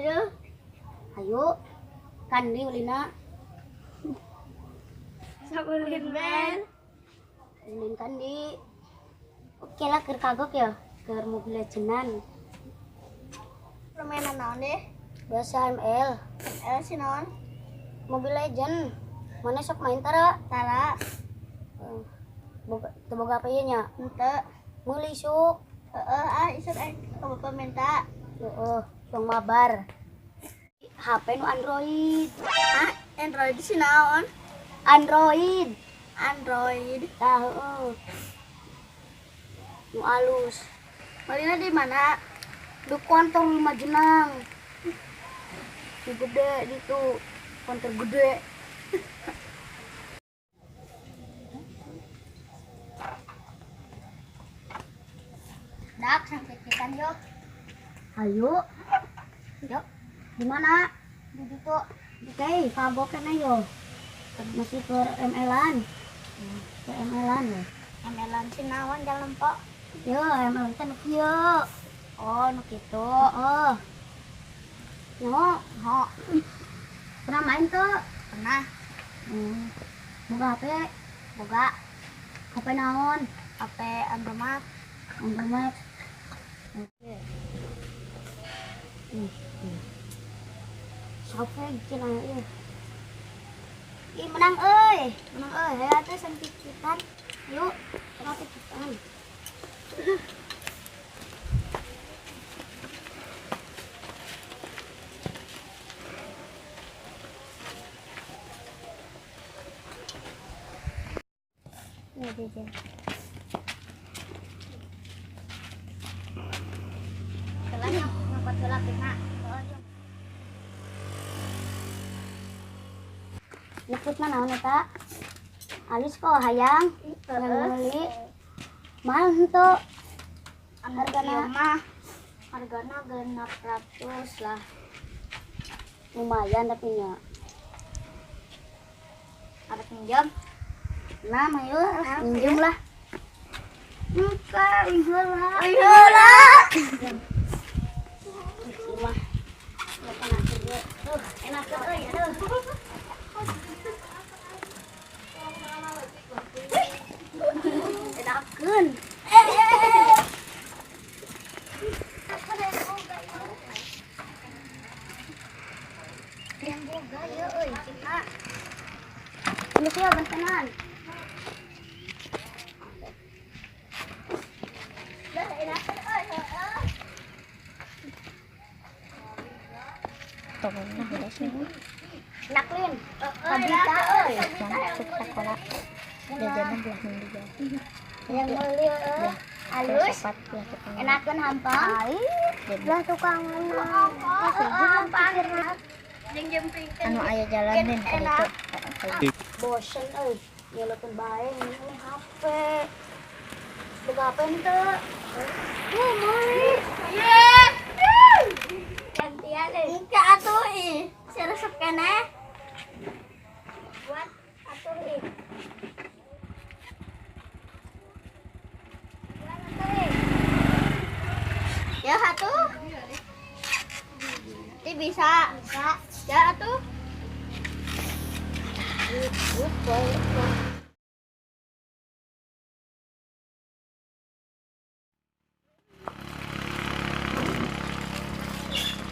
Ayo. Ayo. Kandi ulina. Sok ulin ben. Ulin kandi. Oke lah keur kagok ya, keur Mobile Legendan. Permainan naon deh? Biasa ML. ML sih naon? Mobile Legend. Mana sok main tara? Tara. Boga teu boga apa ieu nya? Henteu. Meuli isuk. Heeh, ah isuk ka bapak minta. Heeh, tong mabar. HP nu Android. Ah, Android sih naon? Android. Android. Tah heeh. Nu alus. Meulina di mana? Di kontor lima jenang. Nu gede gitu. Kontor gede. Dak sampai kita yo. Ayo. Yuk. Di mana? Di situ. Oke, kagok kene yo. Masih ke ML-an. Ke ML-an ya. ML-an sih naon jalan pok. Yo, ML teh nu kieu. Oh, nu kitu. Heeh. Yo, Ho, pernah main tuh? pernah. Boga HP, Boga HP naon? HP Andromax. Andromax. Oke. Siapa cenah ieu? Ih, menang euy. Menang euy. Hayo atuh sentikitan. Yuk, sentikitan. Ini jajan. Kelanya ngangkat heula kita. Nyebut mah naon eta? Alus kok hayang. Hayang meuli. Mahal henteu. Hargana mah hargana 600 lah. Lumayan tapi nya. Ada pinjam? Nah, ayo minjem lah. Muka heula. Heula. Mah. Tuh, enak euy, aduh. Enakeun. Yang boga ieu euy, cina. Geus ya bentenan. Dah enakeun euy, heeh. Tolongnya beres nih. Naklin. Sabita euy. Masuk sekolah. Jajanan belah minggu jauh. Yang meuli euy. Alus. Belah tukang. Enakeun hampang. Belah tukang Hampang. Jeung jempingkeun. Anu aya jalan den ka ditu. Bosen euy. Nyelepon bae ini HP. Boga HP henteu? Meuli. Gantian euy. Engke atuh ih. Si resep keneh. Buat atuh ih. Buat atuh ih. Ya atuh. Ti bisa. Bisa. Ya atuh.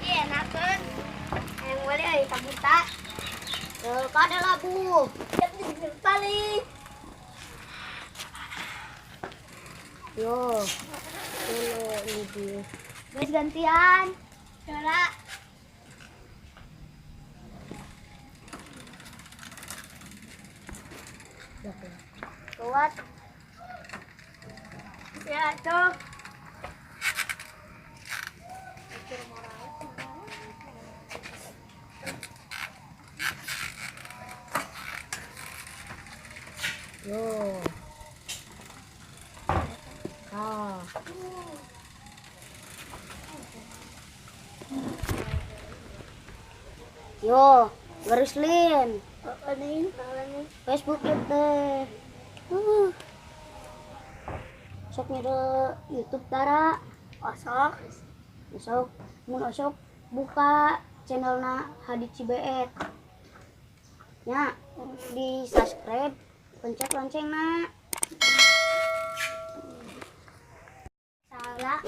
Ih, enakeun. Yang boleh euy sabuta. Tuh, kada labu. Paling. Yo. Dulu ini dia. Guys gantian. Coba. Kuat. Ya tuh. Yo. Ah. Yo, garis lin. Facebook teh. Sok nyere YouTube tara. Osok. Osok, mun osok Buka channelna Hadi Cibeet. Ya, di subscribe, pencet loncengna. Salah.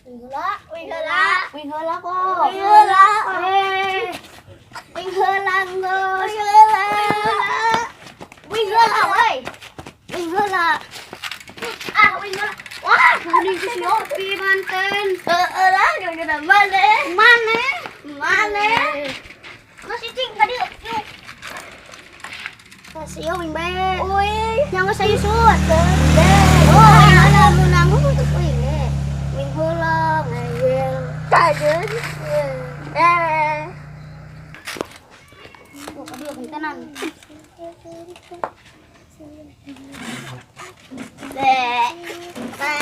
Uing heula, Uing heula. Uing heula kok. Uing heula. Eh. Uing heula geus. Uing heula. Uing heula we. Uing heula. Ah, uing heula. Wah, ini si Yopi manten. Heeh lah, gara-gara mana? Mana? Mana? Geus cicing tadi yuk. Kasih yo uing bae. Uing. Yang geus ayo sut. Oh, ada menang untuk uing ge. Uing heula ngayel. Kajun. Eh. Oh, kadieu kentenan. Be. Be. Be.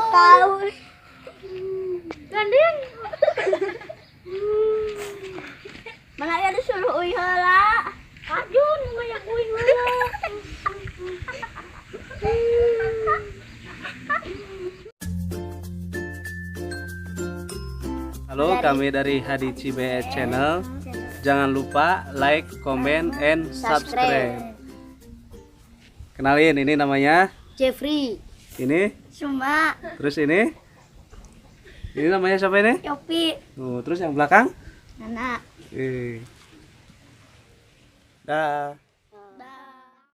Tahu. Gandeng. Mana ya disuruh uih heula. Kajun banyak uing heula. Halo, kami dari Hadi Cibeet Channel. Jangan lupa like, comment, and subscribe. Kenalin, ini namanya Jeffrey, ini, Cuma terus ini. Ini namanya siapa ini? Yopi. Tuh, terus yang belakang? Nana. Eh. Dah.